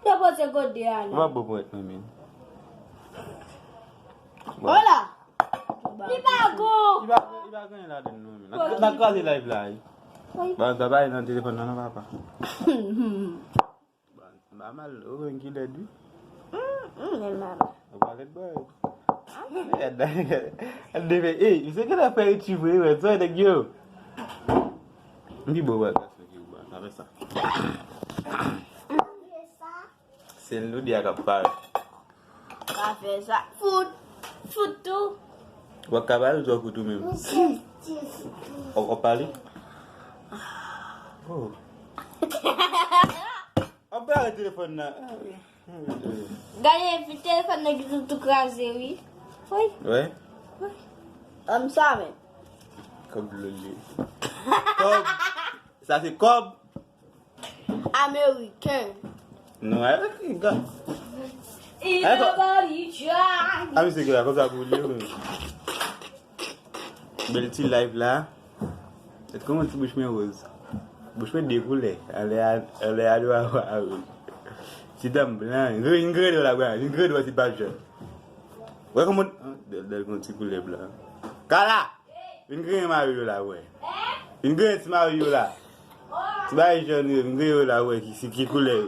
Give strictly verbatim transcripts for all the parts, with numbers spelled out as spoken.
Te poze gode a la. Ou pa bon pou et menm. Hola. Li pa gou. Li pa, li pa gen ladan non, men. N ap, n ap kraze live la, wi. Wi. Ba, ba, bay nan telefòn nan, non, papa. Ba, ba mal, ou menm ki lèd, wi. Mm, mm, men mal. Ou pa lèd, boy. Lèd, lèd, lèd, ey, misye genlè fè YouTube, wi, wè, sa, nèg yo. M pi bon, wè, gason ki ou ba, sa fè sa. Se Loudia k ap pale. Pa fè sa. Fout. Fout tou. W ap ka pale, ou fout ou menm. W ap pale? Oh. W ap pale telefòn nan. Gade, epi telefòn nan ki tou, tou kraze, wi. Wi. Wi. Ann sa menm. Kòb lole. Kòb. Sa se kòb. Ameriken. Non, ay, ok, gad. Ay, kò- A, misye ki la, konsa pou li, wi. Bèl ti live la. Tèt kòman ti bouch mwen woz. Bouch mwen de koulè. Anlè a, anlè a, dwa a, a woz. Ti dan m blan. Vin grenn la, blan. Vin grenn, ti pa jòn. Wè kòman, ah, dèl, dèl, gon ti koulè blan. Kala! Vin griyen mari yo la, wè. Vin griyen ti mari yo la. Ti bagay jòn yo, vin griyen yo la, wè, ki, ki, ki koulè yo.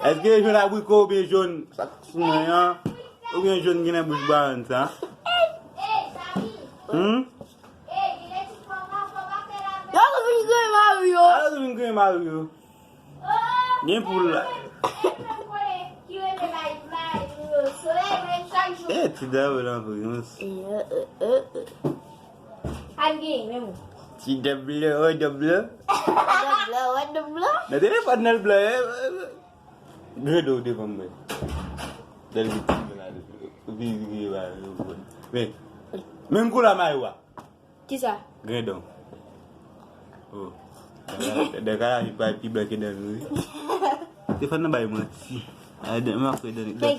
Èske jòn abriko oubyen jòn, sa k sou mwen an? Oubyen jòn ki nan bouch Baron sa? Hmm? Yo, vin griyen mari yo. Ala vin griyen mari yo. Gen poul la. Eh, ti dam lan vremans. Ti dam lan, wè dam lan. Nan telefòn nan l blan, eh, eh, eh. Gredo devan mwen. Dèl viktim la. Men, menm kou la may wa. Kisa? Grendon. Oh. Dèk a la, li pa pi blan ke dan nou, wi. Te fè nan bay manti. Ay, dèk, mwen ap fè dèk. Jan,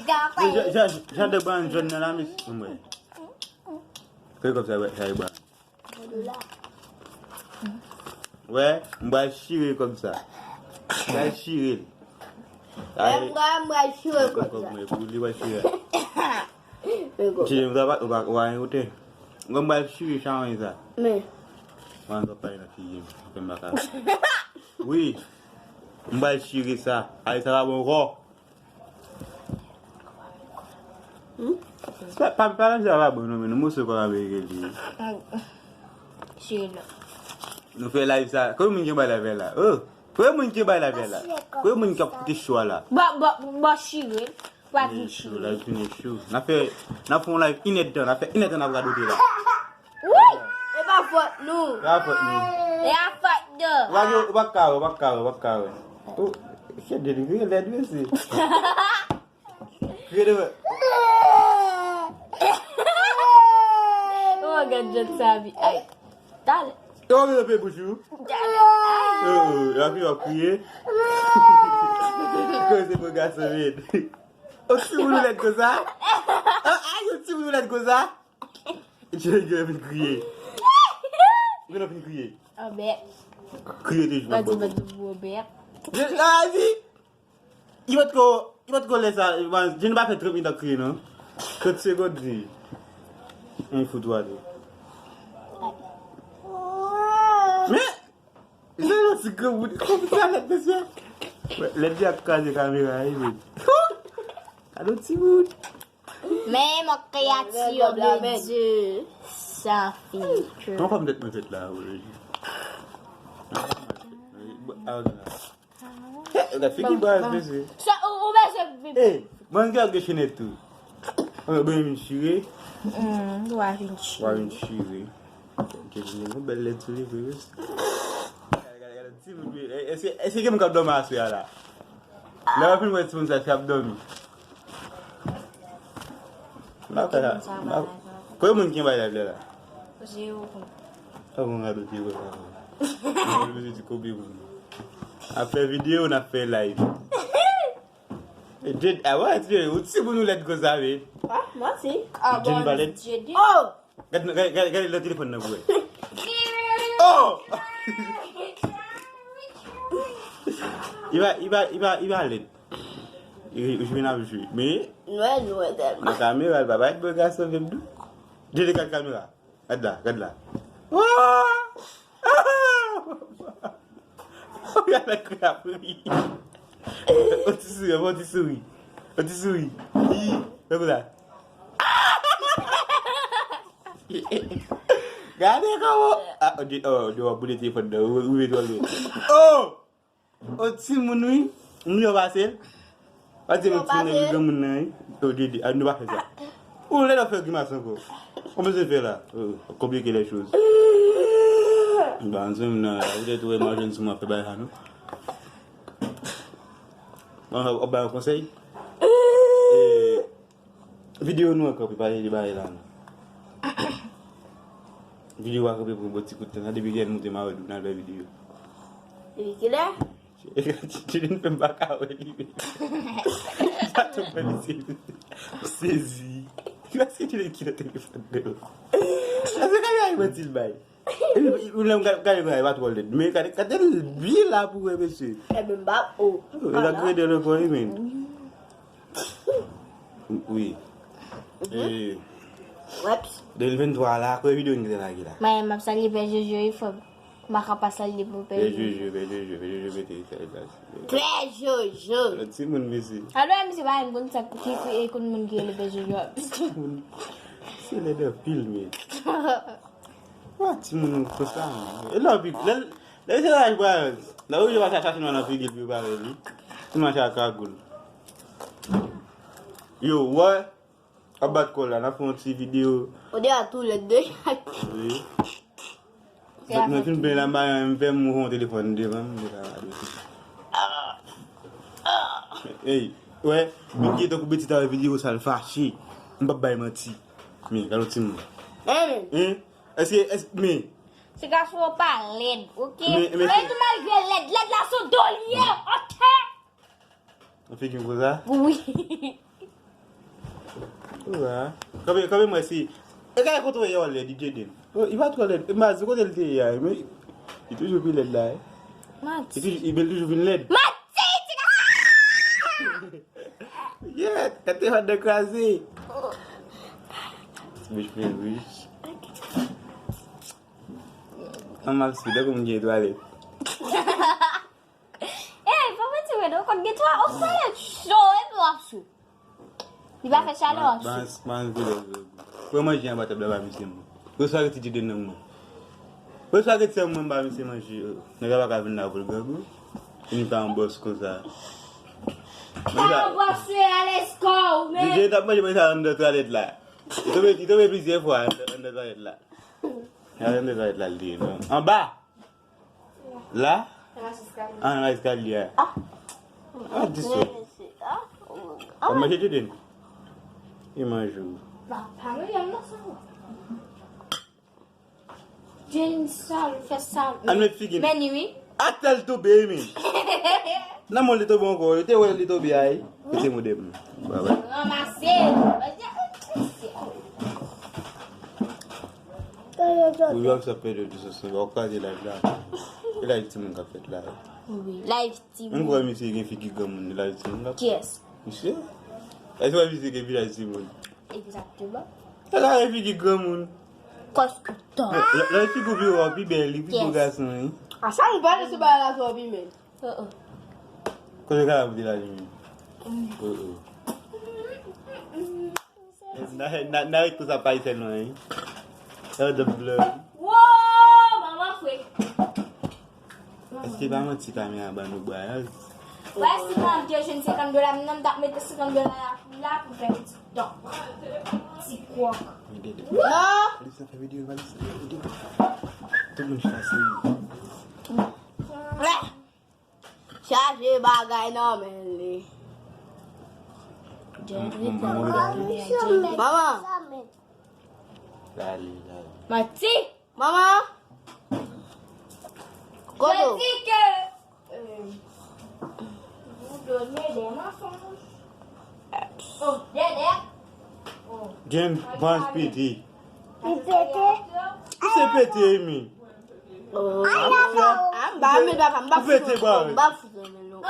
jan, jan dèk ban jòn nan la, mesye. Mwen. Fè kòb sa, sa e ban. Wè, m pral chire kòb sa. M pral chire l. Ay, m pral, m pral chire kòb sa. Kòb mwen, pou li pral chire. Ti jem sa pa, ou pa, ou pa anyen kote. Mwen m pral chire chawony sa. Men. Mwen antre pale nan figi m. Fè m baka. Wi. M pral chire sa. Ay, sa pa bon ankò. Hmm? Pa, pa, pa nan sa pa bon, non, men nou moso kòb Ameriken li. Chire l. Nou fè live sa. Konbyen moun ki bay live la? Oh. Konbyen moun ki bay live la? Konbyen moun k ap koute cho a la? Ba, ba, ba chire. Pa di chire. Live fini cho. N a fè, n a fè yon live inèdtan. N a fè inèdtan n ap radote la. Wi! E pa fòt nou. E pa fòt nou. E pa fòt nou. Ou pa gen, ou pa ka wè, ou pa ka wè, ou pa ka wè. Oh, shit, Deni, kriye lèd, mesye. Kriye de mwen. Oh, gad jan sa vi. Ay. Talè. Yo, yo, yo, bouch ou. Talè. Ay. Oh, oh, la fi w ap kriye. Koze pou gason vin. Yon timoun ou lèd konsa? Ah, ah, yon timoun ou lèd konsa? Djèl, djèl vin kriye. Ou genlè fin kriye. Anbè. Kriye toujou. Mwen di, mwen di, anbè. Djèl, ah, di. Li potko, li potko lè sa, Djèl pa fè trant minit ap kriye, non. Trant segonn, di. Mwen fout ou ale. Men, Se yon ti granmoun. Konprann sa nèt, mesye. Lèd li ap kraze kamera a, wi, men. Gade yon timoun. Men mon créature de Dieu, sa fi. Yon fòm tèt mwen fèt la, wi. Gade figi baz, mesye. Sa, ou, ou bezwen viv. Ey, mwen gen gen chenèt tou. Ou bezwen vin chire? Mm, ou a vin chire. Ou a vin chire. Gen yon bèl lèd sou li vre, wi. Gade, gade, gade, timoun, wi. Èske, èske gen moun k ap dòmi aswè a la? Lè w fin wè timoun sa, se ap dòmi. M pa kwè la. Konbyen moun ki anba live la? Zewo. Sa bon gade ti wè la. Mwen di konbyen moun. Ap fè videyo, n ap fè live. Jade, ah, wè, ti, ou ti moun ou lèd konsa, wi. Ah, manti. Ah, bon, Jade. Oh! Gade, gade, gade, gade nan telefòn nan pou wè. Oh! Li pa, li pa, li pa, li pa lèd. Jwe n ap jwe. Men, nou wè, nou wè tèlman. Nan kamera, l pa parèt bèl gason menm tou. Jere kat kamera. Gad la, gad la. Wouy! Gad la, kri ap ri. On ti souri, on ti souri. On ti souri. Ih, fè konsa. Gade kòman. Ah, oh, de, oh, de, w ap boule telefòn nan. Ou, ou, ou, oh! O timoun wi, m yo pase l. Pa di m timoun nan ki granmoun nan wi. O Dede, a nou pa fè sa. Ou lè n ap fè grimas ankò. Ou bezwen fè la. Oh, konplike lè choz. Ba, m zanmi nan la, ou te tou wè m a jwenn sou mwen ap fè bagay sa non. Bon, w ap bay yon konsèy. E, Videyo nou an kanpe, pa rele bagay la non. Videyo a kanpe pou yon bon ti kout tan. Sa depi lè l moute m a wè nou nan fè videyo. Depi kilè? Tchilin fè m pa ka wè li menm. Sa tou mwen li se sezi. Paske Tchilin ki nan telefòn nan. Paske kay ay manti l bay. Ou lè m gade, gade, gade, pa twò lèd. Men gade, gade l byen la pou wè mesye. Ebyen m pa o. E la grede l ankò wi men. Wi. E, Wèps. De mil venntwa la, kwè videyo n te lage la. Mwen, m ap salye Pè Jojo wi frè m. M pa ka pa salye pou Pè Pè Jojo. Jojo, Pè Jojo, Pè Jojo mete salye la. Pè Jojo. Lòt timoun mesye. Alò, misye pa menm konn sa ki, ki, e konn moun ki rele Pè Jojo. Timoun. Se lèd anpil men. Wa timoun konsa men. E lè w pi, lè, lè se laj pral, lè w oblije pase a chache nwa nan figi l pou yo pa wè li. Ti mache ak kagoul. Yo, wè. Ap bat kò la, n ap fè yon ti videyo. O de a tou lèd de. Wi. Mwen fin plen la, m pa, m fè m fè yon telefòn devan m, m te ka gade. Ey, wè, menm ki tankou Betty ta wè videyo sa, l fache. M p ap bay manti. Men, gade yon timoun. Hein? Èske, èske, men. Ti gason yo pa lèd, oke? Men, men, men tou malgre lèd, lèd la sou do l ye, oke? Nan figi m konsa? Wi. Konsa. Kanpe, kanpe m wè si. E gade kote w ye w lèd, li Jaden. Oh, li pa twò lèd. E m pa di kote l te ye a, men li toujou pi lèd la, wi. Manti. Li toujou, li, men li toujou vin lèd. Manti, ti gason! Yeah, gade telefòn nan kraze. Ti bouch plen wouj. An m ap sou, tankou moun ki gen twalèt. Ey, pa manti vre non, w konn gen twa, w twalèt cho, epi w ap sou. Li pa fè chalè, w ap sou. Ban, ban, ban, ban. Pran manje anba tab la ba misye mwen. Reswa rete ti de nan mwen. Reswa rete sè mwen ba misye manje. Nèg la pa ka vin la pou l grangou. Vin pa yon bòs konsa. Pa yon bòs, se alèz kò w, men. Dede t ap manje manje sa anndan twalèt la. Li tonbe, li tonbe plizyè fwa anndan, anndan twalèt la. Anndan twalèt la, li te ye non. Anba! La? Nan eskalye. Ah, nan eskalye a. Ah. Ah, di so. Ah. W ap manje Jaden? E manje w. Ba, pa manje m nan sa. Jaden sal, fè sal. Al met figi. Men ni wi. Atè l tonbe wi men. Nan mwen li tonbe ankò. Yo te wè li tonbe a wi. Yo te mode m. Bye bye. Ranmase. Ou yo ap sa pèdi tou sa, sa, w ap kraze live la. E live timoun k ap fèt la. Wi, live timoun. M kwè misye gen figi granmoun, live timoun k ap fèt. Kiyès? Misye? Èske w wè misye gen visaj timoun? Egzakteman. Sa ka gen figi granmoun. Kòs koutan. Lè, lè, lè figi w pi wo, pi bèl, li pi gwo gason, wi. A sa nou pale sou bagay la twòp, wi, men. Oh, oh. Kote kara pou te la li menm? Oh, oh. Na, na, na ret konsa pa sèlman, wi. Sa the blood. Wow, manman fwe. Èske pa manti kamera ban nou bwayaz? Wè, si mwen ap jwenn senkant dola, m nan m t ap mete senkant dola la, la pou fè yon ti don. Ti kwòk. Polis nan fè videyo, polis nan fè videyo. Tout moun chase. Chaje bagay nan men li. Manman. Manman. Manti. Manman. Kodo. Yo di ke, euh, vous donnez des mensonges. Oh, dede. Jen panse piti. Li pete. Ou se pete, wi men. Oh. Ay, non, non. Ah, m ba, men papa, m ba. Ou pete, ba, wi. M ba fout nan men nou.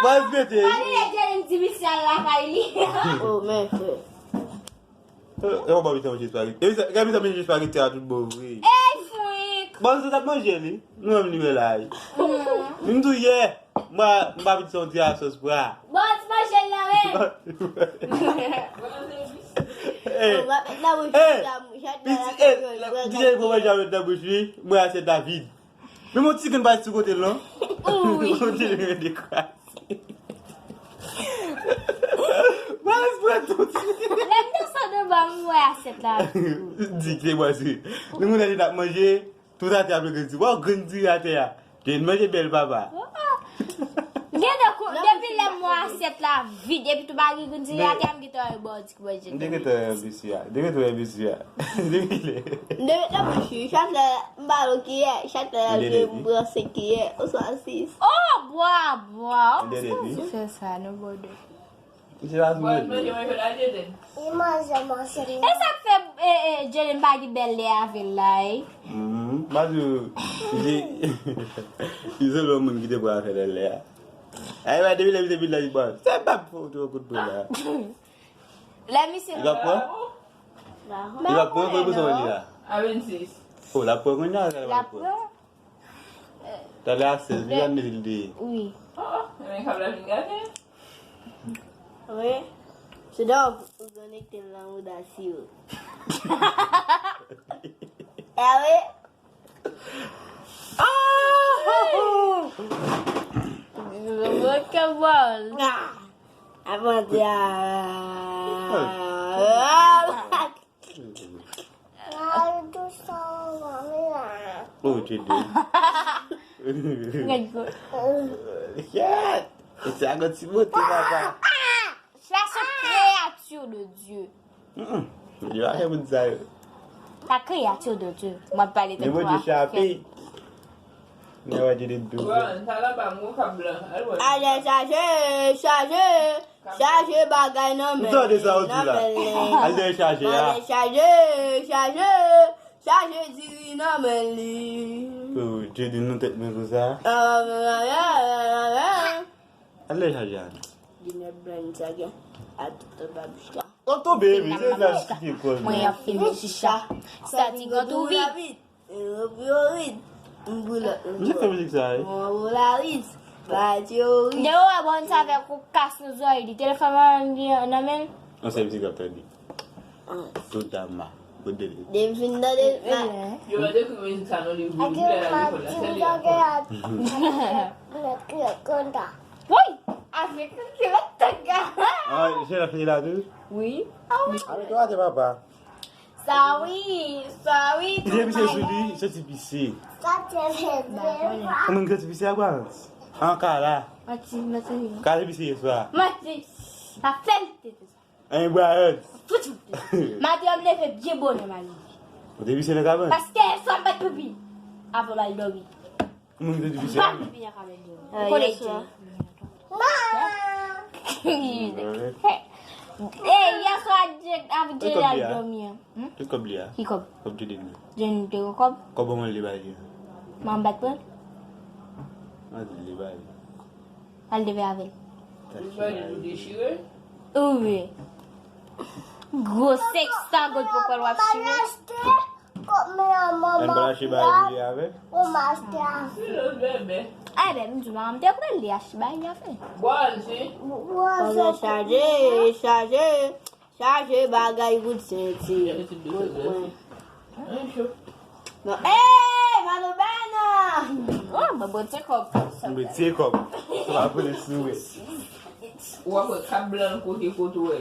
Ba, li pete. Pale de Jen, Ti misye al lakay li. Oh, men frè. E w pa pita manje espageti. E w pa pita manje espageti a tout bon vre. Ey, frik. Bon, se t ap manje li. Nou menm li men la. M tou yè. Mwen, m pa pita yon ti asòs bra. Bon, ti manje l nan men. Hey, Ou va met nan bouch hey, li, la, mouche, piti, hey, DJ pou manje avèk nan bouch li, mwen asyèt la vid. Men mon ti grenn pa sou kote l non. Wi. Mon ti grenn dekrase. Mwen espre tout. Lè m desann anba, m wè asyèt la. Di kite mwen si. Nou moun nan li t ap manje. Tout atè ap grenn diri. Waw, grenn diri atè a. Te manje bèl papa. Gen de kou, depi lè m wè asyèt la vid, epi tou pa gen grenn diri atè a, m gentan wè bò di ki manje. M te gentan wè bisi a. M te gentan wè bisi a. Depi lè. Depi lè mwen chak lè m ba l kiyè, chak lè l ap jwe m pran senk kiyè, oswa sis. Oh, bwa, bwa. M te depi. Se sa, nou bòdè. Se pa Mwen sou manje manje la Jaden. E sa k fè e, e, Jaden pa gen bèl lè avè l la, e? Mhm. Mwen di, izole yon moun ki te pran afè nan lè a. Ay, ba depi lè misye vin la, li ba. Se pa pou tou kout pou la. Lè misye Li va pran? Li va pran pou pou son li la. A vennsis. Oh, la pran kounye a, la la pran. Pran. Talè a sèz, li va mete l deye. Wi. Oh, men kab la vin gate. Wi. Se dòk ou konekte l nan mouda si yo. E wi. Mwen ke bòl. Avan di a. Oh, Jaden. Gad ko. Shit. E se a gòt ti bote, papa. Cherche créature de Dieu. Mm-mm. Yo a fè moun sa yo. La créature de Dieu. Mwen pale de Men Bondye chape. Mwen wè Jaden tou. Bon, sa la pa mwen kab blan. Al wè. Ale chaje, chaje, chaje bagay nan men. M tande sa ou di Nan la. men li. Al dèyè chaje a. Ale chaje, chaje, chaje diri nan men li. Oh, Jaden nou tèt men konsa. Al dèyè chaje a. Dine blan sa gen. A tout babouch la. Ou tonbe, wi, se nan site kò l. Mwen ap fini chicha. Sa ti gòt ou vit. Yo vit. M boule. Misye fè mizik sa, wi. Mon boularis. Ba teori. De ou wè bon sa fè kou kas nan zòrèy li. Telefòn mwen nan men. An se mizik ap tande. Tout dam la. Kote li. Depi fin nan de. Yo mande ki mizik sa nan liv li. Li lè la lekòl la, se li a. Woy! Avèk kilòt tanga. Ah, je la fini la tou? Wi. Avèk yo atè papa. Sa wi, sa wi. Li te pise sou li, soti pise. Ou menm soti pise a kwa? An kala. Mati, mati. Kala pise yè swa. Mati. Sa fè l te fè sa. An bwa rèd. Fouti. Mati, m leve byen bonè, mali. Ou te pise nan kabann? Paske yè swa m pa t pipi. Avan m al dòmi. Ou menm soti pise. Pa pipi nan kabann. Ou konnen ki. E, yè swa, avèk Jaden al dòmi an. Tout kòb li a. Ki kòb? Kòb Jaden li. Jaden te gen kòb? Kòb mwen li bay li. Mwen bat pran. Mwen di li bay li. Al deve avè l. Li bay li dechire. Wi. Gwo sèks ta gòt poko l w ap chire. An bala che bay li avè. Silans bèbè. Ay, ben, m di, manman, m te pran li achte bay li avè. Bwal, si. Kòb la chaje, chaje, chaje bagay bout senti. Bout mwen. An cho. Non, ey, Mano Bèna! Oh, mwen bon ti kòb. Mwen ti kòb. Sa va pran sou we. Ou ap wè kab blan kote kote wè.